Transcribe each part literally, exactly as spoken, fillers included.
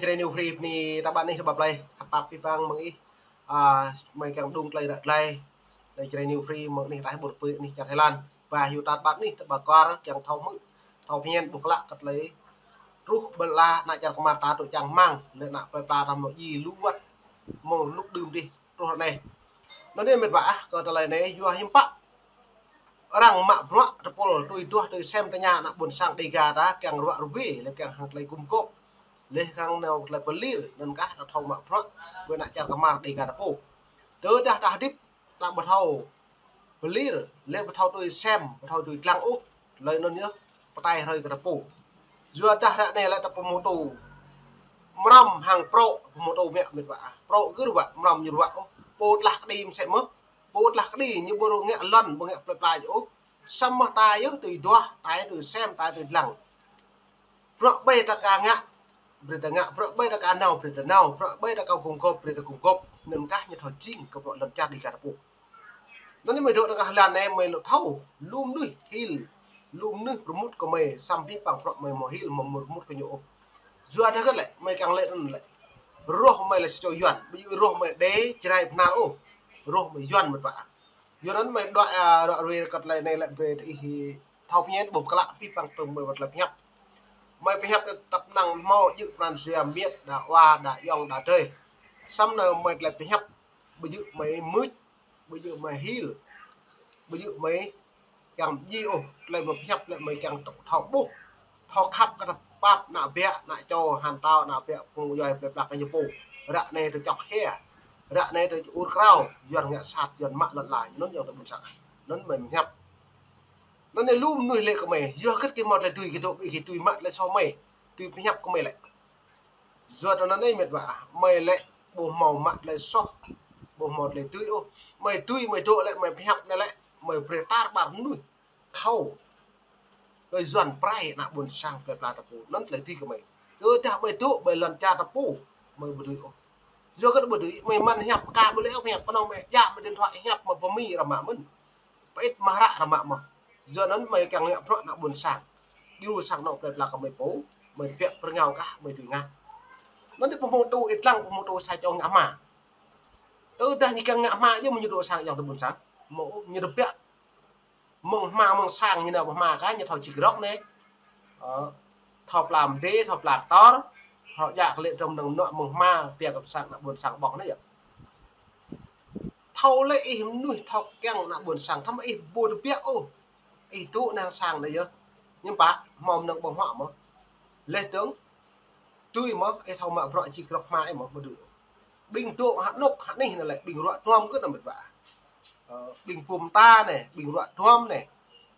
Jrai New Free bơni ta ƀă anih ta ƀă plei, khăp pap abih bang mơ̆ng ih. A, mơi kiăng đung tơlơi ră glai. Lĕ Jrai New Free mơ̆ng anih ataih ƀôn pơpui anih čar Thái Lan. Ba hiu tat ƀă anih ta ƀă kuar kiăng thâo hmư̆, thâo phiăn ƀuh klă kơ tơlơi truh ƀơi lŏn ană čar kơmar ta tŭ čang rơmang, lĕ ană plei pla ta mơ̆ djai lu wơ̆t mơ̆ng rơnŭk đưm dih truh ră anai. Anŭn yơh met wa ah, kơ tơlơi anai yua hiư̆m pă arăng mă bruă tơpul tui duah tui sem tơña ană ƀôn sang Dêga ta kiăng ruă ruai, lĕ kiăng hăng tơlơi gum gôp, lĕ kiăng nao tơlơi pơlir, anŭn kah ta thâo mă bruă ƀơi ană čar kơmar Dêga ta pô. Tơdah ta hơdip ta ƀu thâo pơlir, lĕ ƀu thâo tui sem, ƀu thâo tui dlăng ôh, tơlơi anŭn yơh pơtai hrơi kơ ta pô. Yua dah ră anai lĕ ta pơhmutu mrăm hăng prŏ, pơhmutu mă met wa ah. Prŏ gơ̆ ruă, mrăm ñu ruă ôh. Pô tlah kơđi mơsĕ mơ̆. Pô tlah kơđi ñu ƀu ngă lŏn, ƀu ngă plei pla ôh. Samơ̆ ta yơh tui duah, ta yơh tui sem, ta yơh tui dlăng. Bruă ƀơi ta ka ngă, brơi ta ngă, bruă ƀơi ta ka nao, brơi ta nao, bruă ƀơi ta ka gum gôp, brơi ta gum gôp. Anŭn kah ñu thâo jing kơ bruă lŏn čar Dêga ta pô. Anŭn yơh mơi dŏ tơngah lan anai mơi lŏ thâo, lu mơnuih hil, lu mơnuih pơrơmut kơ mơi, samơ̆ abih bang bruă mơi hmâo hil, mơi ƀu pơrơmut kơ ñu ôh. Yua dah kơ lĕ, mơi kiăng lĕ anŭn lĕ. Rŏh mơi lĕ sa čô Yuan, ƀu djơ̆ rŏh mơi Đê, Jrai Bơhnar ôh. Rŏh mơi Yuan met wa ah. Yua anŭn mơi đuaĭ, a, ruă ruai kơ tơlơi anai lĕ brơi ih thâo phiăn ƀuh klă abih bang tơm mơi wơ̆t tơlơi pơhiăp. Mơi pơhiăp tơpă năng hmâo djơ̆ pran jua miêt, đa wa, đa ayŏng, đa adơi. Samơ̆ anai mơi tơlơi pơhiăp ƀu djơ̆ mơi mưč, ƀu djơ̆ mơi hil, ƀu djơ̆ mơi kiăng ji ôh, tơlơi mơi pơhiăp lĕ mơi kiăng thâo ƀuh, thâo khăp kơ ta pap ană ƀiă, ană čô, hơtao, ană ƀiă, phung djuai plei pla kơ ñu pô. Ră anai ta čŏk hia, ră anai ta ur krao, Yuan ngă sat, Yuan mă lŏn ala, anŭn yơh ta ƀôn sang. Anŭn mơi pơhiăp. Anŭn yơh lu mơnuih lĕ kơ mơi, yua kơ gĭt kơ hmâo tơlơi tui kơ dŏ, ƀu gĭt tui mă tơlơi soh mơi, tui pơhiăp kơ mơi lĕ. Yua dah anŭn anai met wa ah, mơi lĕ ƀu hmâo mă tơlơi soh, ƀu hmâo tơlơi tui ôh. Mơi tui, mơi dŏ lĕ, mơi pơhiăp anai lĕ, mơi brơi tar ƀar mơnuih thâo kơ Yuan pơrai ană ƀôn sang plei pla ta pô, anŭn tơlơi tui kơ mơi. Tơdah mơi dŏ ƀơi lŏn čar ta pô, mơi ƀu dưi ôh. Yua kơ ƀu dưi, mơi mơ̆n pơhiăp ka ƀu lĕ ôh, pơhiăp kơnơ̆ng mơi djă mơi điện thoại pơhiăp mơi pơmĭn ră mă mơ̆n. Pơit mă hră ră mă mơ̆n. Yua anŭn mơi kiăng ngă bruă ană ƀôn sang. Djru sang anŏ plei pla kơ mơi pô, mơi tơbiă pơrơngao kah mơi dưi ngă. Anŭn yơh pơhmutu ih dlăng, pơhmutu sa čô ngă hma. Tơdah ñu kiăng ngă hma yơh mơ̆ ñu dŏ sang ayŏng adơi ƀôn sang. Mơ̆ ñu tơbiă mơ̆ng hma mơ̆ng sang ñu nao pơ hma kah ñu thâo čik rŏk anai. Ơ, thâo pla mơdê, thâo pla kơtor, thâo djă kơ lĕ tơm năng nŏ mơ̆ng hma, pia kơ sang ană ƀôn sang ƀơ̆ng anai yơh. Thâo lĕ ih mơnuih thâo kiăng ană ƀôn sang, tơma ih ƀu tơbiă ôh. Ih dŏ anai hăng sang anai yơh. Hiư̆m pă, hmâo mơnơ̆ng ƀơ̆ng huă mơ̆. Leh dơ̆ng, tui mơ̆, ih thâo mă bruă čik rŏk hma ih mơ̆, ƀu dưi. Ƀing dŏ hơnŭk hơnih anai lĕ, ƀing ruă duăm kơ anăm met wa. Ơ, ƀing pum ta anai, ƀing ruă duăm anai.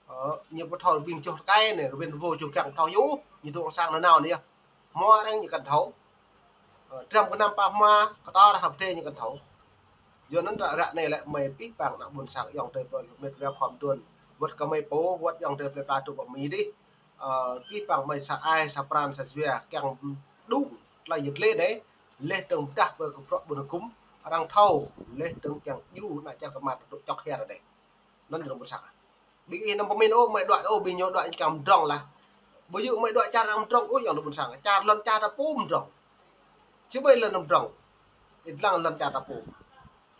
Ơ, ñu pơthâo ƀing čoh tơkai anai, rơwen rơwo čoh kiăng thâo yơh, ñu dŏ hăng sang nanao anai yơh. Hmua arăng ñu kăn thâo. Ơ, dram gơnam pă hmua, kơtor hăp dê ñu kăn thâo. Yua anŭn ră, ră anai lĕ mơi abih bang ană ƀôn sang ayŏng adơi plei met wa khŏm tuan. Wơ̆t kơ mơi pô, wơ̆t ayŏng adơi plei pla tŭ pơ Mi dih. Ơ, abih bang mơi sa ai, sa pran, sa jua, kiăng đung tơlơi yơh lĕ anai. Leh dơ̆ng pơdah pơ kơ bruă ƀun hơgŭm, arăng thâo, leh dơ̆ng kiăng djru ană čar kơmar tŭ čŏk hia ră anai. Anŭn yơh ƀôn sang. Ƀing ih anăm pơmĭn ôh, mơi đuaĭ ôh, ƀing ñu đuaĭ čar mơdrŏng lah. Ƀu djơ̆ mơi đuaĭ čar arăng mơdrŏng ôh, ayŏng adơi ƀôn sang. Čar lŏn čar ta pô mơdrŏng. Či ƀai lŏn mơdrŏng. Ih dlăng lŏn čar ta pô.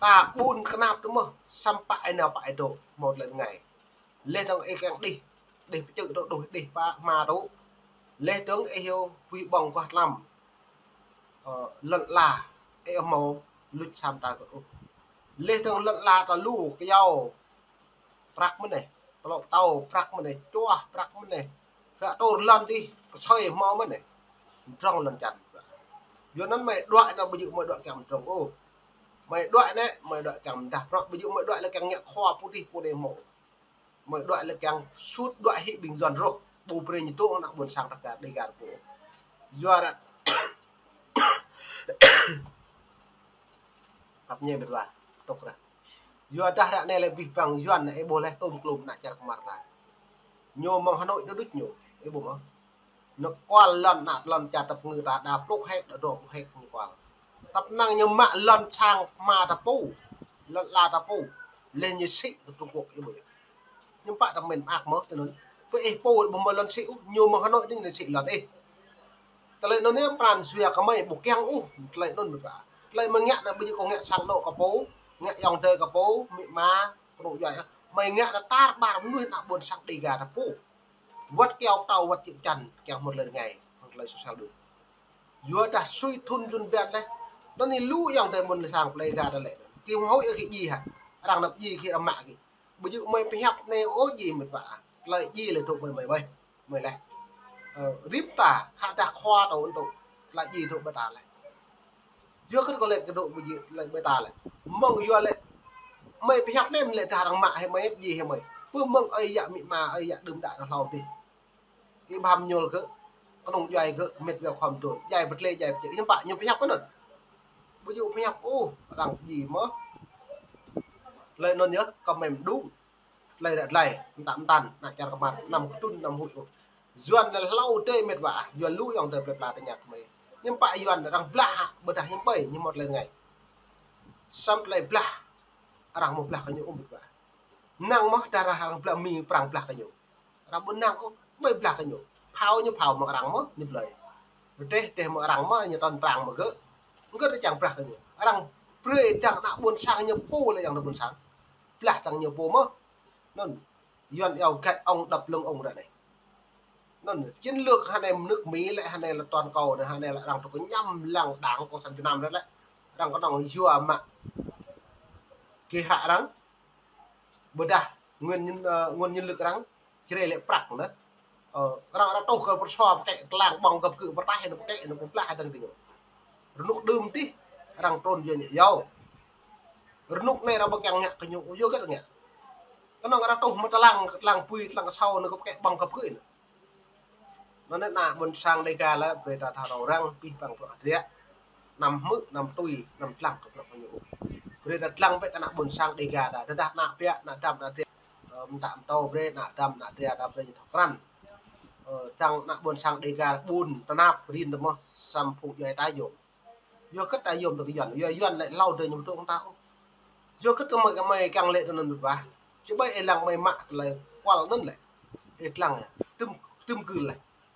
Ta ƀun kơnap tơ mơ̆, samơ̆ pă ih nao pă ih dŏ, hmâo tơlơi rơngai. Leh dơ̆ng ih kiăng đih, đih pơčư̆ tŭ, đuh đih pă hma tŭ. Leh dơ̆ng ih yua pui ƀơ̆ng kuah tlam. Ơ, lŏn ala, ih hmâo luč sam ta kơ ôh. Leh dơ̆ng lŏn ala ta lu, kơyâo, prăk mơ̆n anai, pơlŏ tâo prăk mơ̆n anai, čuah prăk mơ̆n anai. Gah tur lŏn dih, pơsơi hmâo mơ̆n anai. Mơdrŏng lŏn čar. Yua anŭn mơi đuaĭ anai ƀu djơ̆ mơi đuaĭ kiăng mơdrŏng ôh. Mơi đuaĭ anai, mơi đuaĭ kiăng mơdah bruă, ƀu djơ̆ mơi đuaĭ lĕ kiăng ngă khua putih putih hmâo. Mơi đuaĭ lĕ kiăng sut đuaĭ hĭ ƀing Yuan rŏh, ƀu brơi ñu dŏ ană ƀôn sang ta kơ Dêgar pô. Yua ră. Pap ñe met wa, tŏk ră. Yua dah ră anai lĕ abih bang Yuan anai ih ƀuh leh tôm klôm ană čar kơmar ta. Ñu mơ̆ng Hà Nội đôč đôč ñu, ih ƀuh mơ̆. Ñu kual lŏn ană lŏn čar ta pơngư ta đa pluh héc, đa dua pluh héc ñu kual. Tơpă năng ñu mă lŏn sang hma ta pô, lŏn ala ta pô. Leh ñu sĭ kơ Trung Quốc ih ƀuh yơh. Hiư̆m pă ta mĭn mơak mơ̆ tơ anŭn. Pơ ih pô ƀu hmâo lŏn sĭ ôh, ñu mơ̆ng Hà Nội đing lŏn sĭ lŏn ih. Tơlơi anŭn yơh pran jua kơ mơi ƀu kiăng ôh, tơlơi anŭn mĕt wa. Tơlơi mơi ngă anai ƀu djơ̆ kơ ngă sang anŏ kơ pô, ngă ayŏng adơi kơ pô, amĭ ama, kơnung djuai. Mơi ngă anai tar ƀar mơnuih ană ƀôn sang Dêga ta pô. Wơ̆t kiao pơtâo, wơ̆t čư̆ čan, kiăng hmư̆ tơlơi rơngai, hăng tơlơi sô sel đôč. Yua dah sui thun jun bian laih. Anŭn ñu lu ayŏng adơi ƀôn sang Dêga ta lĕ. Kơ hmâo ôh kơ djai hă. Arăng nao djai kơ arăng mă kơ. Ƀu djơ̆ mơi pơhiăp anai ôh djai mĕt wa. Tơlơi djai lĕ dŏ mơi mơi ƀơi. Mơi laih. Ơ, rĭm ta, khă dah khua tŏ tŏ. Tơlơi djai dŏ ƀơi ta laih. Yua kơ kơ lĕ kơ dŏ ƀu djơ̆ lĕ ƀơi ta lĕ. Mơ̆ng yua lĕ. Mơi pơhiăp anai lĕ dah arăng mă hĭ mơi, djai hĭ mơi. Pơ mơ̆ng ơi yă amĭ ama, ơi yă đưm đă ta hlâo dih. Ih ƀăm ñuôl gơ̆, kơnung djuai gơ̆, mĕt wa khua mơdôn. Djai pơtlĕ, djai pơčĕ, hiư̆m pă ñu pơhiăp anŭn. Ƀu djơ̆ pơhiăp ôh, arăng djai mơ̆. Tơlơi anŭn yơh, kơ mơi mơđung. Tơlơi ră tơlơi, mơtă mơtăn, ană čar kơmăt, anăm kơtŭn, anăm huĭ ôh. Yuan lĕ hlâo dêh mĕt wa, Yuan lu ayŏng adơi plơi pla tơña kơ mơi. Hiư̆m pă Yuan arăng blah hă, ƀôdah hiư̆m ƀơi, ñu hmâo tơlơi rơngai. Samơ̆ tơlơi blah, arăng hmâo blah kơ ñu ôh mĕt wa. Năng mơ̆ dah arăng blah Mi prăng blah kơ ñu. Arăng ƀu năng ôh, ƀơi blah kơ ñu. Phao ñu phao mơ̆ng arăng mơ̆, ñu blơi. Rơdêh, rơdêh mơ̆ng arăng mơ̆, ñu tơl trang mơ̆ng gơ̆. Gơ̆ tơl čang blah kơ ñu. Arăng brơi dăng ană ƀôn sang ñu pô lĕ yang ană ƀôn sang. Blah dăng ñu pô mơ̆. Anŭn, Yuan iâu gạch ông đập lưng ông ră anai. Anŭn, chiến lược hơnai nước Mỹ lĕ hơnai lĕ toàn cầu anai, hơnai lĕ arăng tŭ kơ ñăm lăng Đảng Cộng sản Việt Nam anai lĕ. Arăng kơnơ̆ng yua mă. Kơ hră arăng. Ƀôdah, nguồn nhân, ơ, nguồn nhân lực arăng. Čơrê lĕ prăk anŭn. Ơ, arăng, arăng tŭ kơ pơrsua pơkĕ, tơlang ƀơ̆ng gơ̆p kơ pơtaih anŭn pơkĕ, anŭn pơblah hơdăng tơ ñu. Rơnŭk đưm dih, arăng trŭn yua ñu iâu. Rơnŭk anai arăng ƀu kiăng ngă kơ ñu, yua hơget ngă. Kơnơ̆ng arăng tŭ mă tơlang, tơlang pui, tơlang kơsâo, anŭn kơ pơkĕ ƀơ̆ng gơ̆p kơ anŭn. Anŭn anai ană ƀôn sang Dêga lĕ, brơi ta thâo răng, pih păng bruă hơdră. Anăm hmư̆, anăm tui, anăm dlăng kơ bruă kơ ñu. Brơi ta dlăng bĕ kơ ană ƀôn sang Dêga ta, tơdah ană biă, ană dăm, ană triă. Ơ, mơtă mơtâo brơi, ană dăm, ană triă ta brơi ñu thâo krăn. Ơ, dăng ană ƀôn sang Dêga ƀun, tơnap, rin tơ mơ̆, samơ̆ phung djuai ta yôm. Yua hơget ta yôm tơ kơ Yuan, yua Yuan lĕ hlâo dêh ñu ƀu dŏ hăng ta ôh. Yua hơget kơ mơi, kơ mơi kiăng lĕ tơ anŭn mĕt wa. Či ƀai ih lăng mơi mă tơlơi kual anŭn lĕ. Ih lăng yơh. Tơm, tơm gưl lĕ.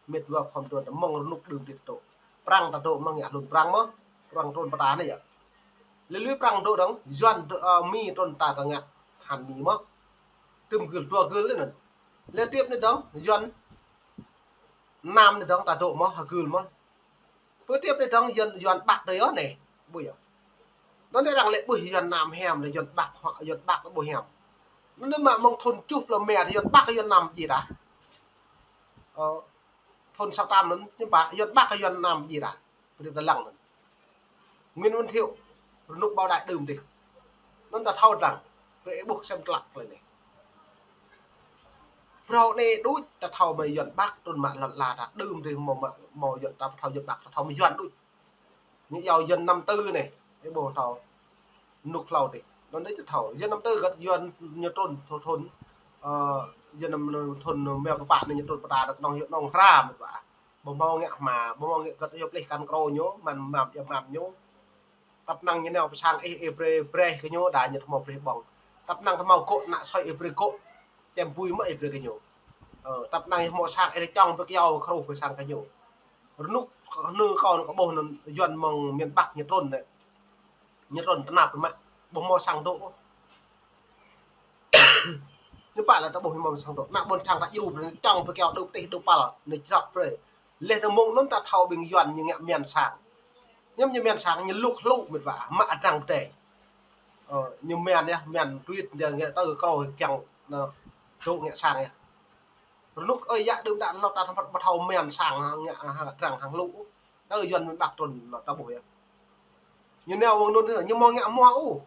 Mĕt wa khua mơdôn ta mơ̆ng rơnŭk đưm dih ta dŏ. Prăng ta dŏ mơ̆ng ngă hlŭn prăng mơ̆. Prăng trŭn pơtă anai yơh. Lĕ lui prăng dŏ dong, Yuan dŏ, ơ, Mi trŭn ta ta ngă tơhan Mi mơ̆. Tơm gưl, dua gưl lĕ anŭn. Lĕ tiếp anai dong, Yuan Nam anai dong ta dŏ mơ̆, ha gưl mơ̆. Pơ tiếp anai dong Yuan, Yuan Bắc dih yơh anai. Ƀu yơh. Anŭn anai arăng lĕ ƀuh Yuan Nam hiam, lĕ Yuan Bắc hŏ, Yuan Bắc ƀu hiam. Anŭn anai mă mơ̆ng thun tơjuh pluh rơma Yuan Bắc Yuan Nam djai ta. Ơ, thun sa tam anŭn, hiư̆m pă Yuan Bắc Yuan Nam djai ta. Brơi ta lăng anŭn. Nguyễn Văn Thiệu, rơnŭk ƀâo đai đưm dih. Anŭn ta thâo dlăng, brơi ih ƀuh sem tlăk lĕ anai. Phrâo anai đôč, ta thâo mă Yuan Bắc, trŭn mă lŏn ala ta, đưm dih hmâo mă, hmâo Yuan ta, thâo Yuan Bắc, ta thâo mă Yuan đôč. Ñu iâu Yuan năm tư anai, ih ƀuh thâo. Rơnŭk hlâo dih. Anŭn dih ta thâo. Yuan năm tư gơ̆t Yuan ñu trŭn thun, thun, ơ, Yuan năm, thun rơma pluh pă anai ñu trŭn pơtă kơnơ̆ng Yuan nong hra mơ̆ ƀă. Ƀu hmâo ngă hma, ƀu hmâo ngă gơ̆t yua plih kăn krô ñu, măn mam yua mam ñu. Tăp năng ñu nao pơ sang ih, ih brơi, brơi kơ ñu, đa ñu tơ hmâo brơi ƀơ̆ng. Tăp năng tơ hmâo gŏ, ană soi ih brơi gŏ. Čem bui mơ̆ ih brơi kơ ñu. Ơ, tăp năng ñu hmâo sang ih čong pơ kyâo, kruh pơ sang kơ ñu. Rơnŭk, nư kâo kơ ƀuh anŭn Yuan mơ̆ng miền Bắc ñu trŭn anai. Ñu trŭn tơnap mă, ƀu hmâo sang dŏ. Ñu pă lĕ ta ƀuh ñu mơ̆ng sang dŏ. Ană ƀôn sang ta djru brơi, čong pơ kyâo đŭp tih đŭp păl, ñu črăp brơi. Leh ta mơ̆ng anŭn ta thâo ƀing Yuan ñu ngă mian sang. Ñu ñu mian sang, ñu lŭk hlŭ mĕt wa, mă adrăng pơdai. Ơ, ñu mian yơh, mian duit, ñu ngă tơ krô kiăng, anŭn, dŏ ngă sang yơh. Rơnŭk ơi yă đưm đă lŏ ta thâo mă, ƀu thâo mian sang, ngă, ha, adrăng hăng hlŭ. Tơ Yuan miền Bắc trŭn lŏ ta ƀuh yơh. Ñu nao mơ̆ng anŭn yơh, ñu hmâo ngă hmua ôh.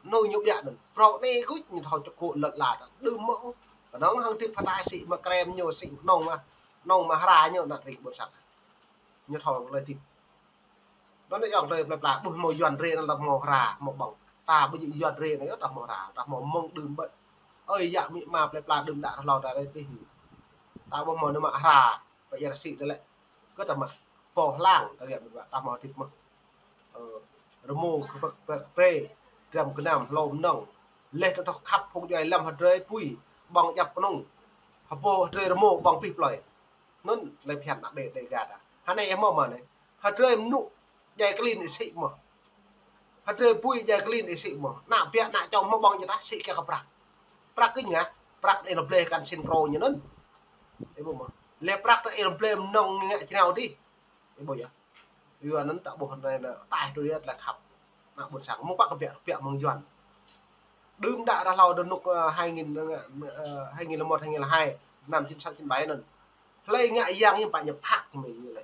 Anŭn ñu biă anŭn. Phrâo anai kơ̆t ñu thâo čơkŏ lŏn ala ta. Đưm mơ̆ ôh. Kơnơ̆ng hăng tĭp pơtai sĭ mă krem ñu sĭ nong mă, nong mă hra ñu ană rĭ ƀôn sang. Ñu thâo lơi tĭp. Anŭn yơh ayŏng adơi plơi pla ƀuh hmâo Yuan rê anŭn lăm hmâo hra, hmâo ƀơ̆ng. Ta ƀu djơ̆ Yuan rê anŭn yơh ta hmâo hra, ta hmâo mơ̆ng đưm ƀơi. Ơi yă amĭ ama plơi pla đưm đă hlâo ta lơi tĭp. Ta ƀu hmâo anŭn mă hra, pơ ia sĭ ta lĕ. Kơ ta mă, pô hlang, ta rơmô tĭp mơ̆. Ơ, rơmô kơ pơ, pơ, pê, dram gơnam, hlô mơnơ̆ng. Leh ta tŏ khăp phung djuai lăm hơdrơi pui, ƀơ̆ng djăp kơnung. Hơpô hơdrơi rơmô ƀơ̆ng pih plơi. Anŭn, lĕ phiăn ană ƀe Dêga ta. Hơnai ih mơ̆ mơ̆ anai. Hơdrơi mơnŭ djai klin ih sĭ mơ̆. Hơdrơi bui djai klin ih sĭ mơ̆. Ană biă ană čô mơ̆ ƀơ̆ng jơtah sĭ kiăng kơ prăk. Prăk kơ ngă, prăk ih lĕ blơi kăn sin krô ñu anŭn. Ih ƀuh mơ̆. Lĕ prăk tơ ih lĕ blơi mơnơ̆ng ngă črâo dih. Ih ƀuh yơh. Yua anŭn ta ƀuh anai anai taih tui yơh tơlơi khăp. Ană ƀôn sang mơ̆ng pă kơ biă biă mơ̆ng Yuan. Đưm đă ră hlâo dơnŭk, ơ, hai nghìn, ơ, hai nghìn lẻ một, hai nghìn lẻ hai, năm chín sáu chín bảy anŭn. Hlơi ngă yang hiư̆m pă ñu phak mơ̆ ñu lĕ.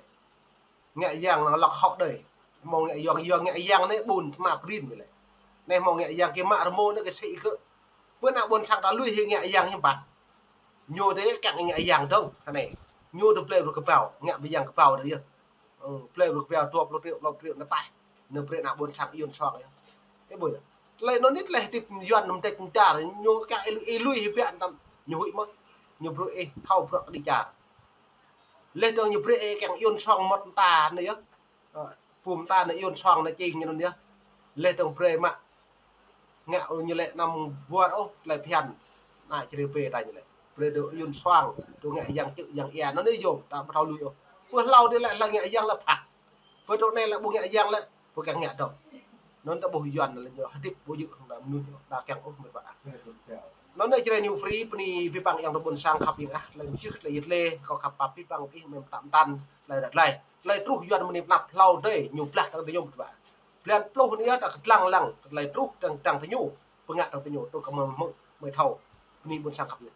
Ngă yang anŭn lŏk hŏk đơi. Hmâo ngă yang, yang ngă yang anai ƀun tơma prin ñu lĕ. Anai hmâo ngă yang kơ mă rơmô anai kơ sĭ kơ. Pơ ană ƀôn sang ta lui hĭ ngă yang hiư̆m pă. Ñu dêh kiăng ngă yang dơ̆ng, hơnai. Ñu dêh blơi brơi kơbao, ngă bơyang kơbao dêh yơh. Ơ, blơi brơi kơbao dua pluh triệu, pluh triệu anai taih. Anai brơi ană ƀôn sang Yuan soang yơh. Ih ƀuh yơh. Tơlơi anŭn anai tơlơi hơdip Yuan mơdĕt mơdar, ñu kiăng ih lui, ih lui hĭ biă anăm, ñu huĭ mơ̆. Ñu brơi ih thâo bruă kơđi čar. Leh dơ̆ng ñu brơi ih kiăng Yuan soang mơ̆t ta anai yơh. Ơ, pum ta anai Yuan soang anai čing ñu anŭn yơh. Leh dơ̆ng brơi mă. Ngă ñu lĕ anăm buăt ôh, tơlơi phiăn. Ană čơrê bê ta ñu lĕ. Brơi dơ̆ng Yuan soang, dơ̆ng ngă yang čư̆ yang ia, anŭn anai yôm, ta ƀu thâo lui ôh. Pơ hlâo dih lĕ, hlơi ngă yang lĕ phak. Pơ dŏ anai lĕ ƀu ngă yang lĕ, ƀu kiăng ngă dơ̆ng. Anŭn ta ƀuh Yuan lĕ ñu hơdip ƀu djơ̆ hăng ta mơnuih ta kiăng ôh mĕt wa. Anŭn anai čơrê ñu free, bơni abih bang yang dŏ ƀôn sang khăp yang ah, tơlơi mơčih, tơlơi yit lê, kâo khăp pă abih bang ih mơ̆ng tăm tăn, tơlơi ră glai. Tơlơi truh Yuan mơni pơnăp hlâo dêh, ñu blah tơ̆ng tơ ñu mĕt wa. Blan pluh anai yơh ta kơdlăng lăng, tơlơi truh tơ̆ng tơ̆ng tơ ñu, pơngă tơ̆ng tơ ñu, truh kơ mơ̆ mơ̆ mơi thâo. Bơni ƀôn sang khăp yơh.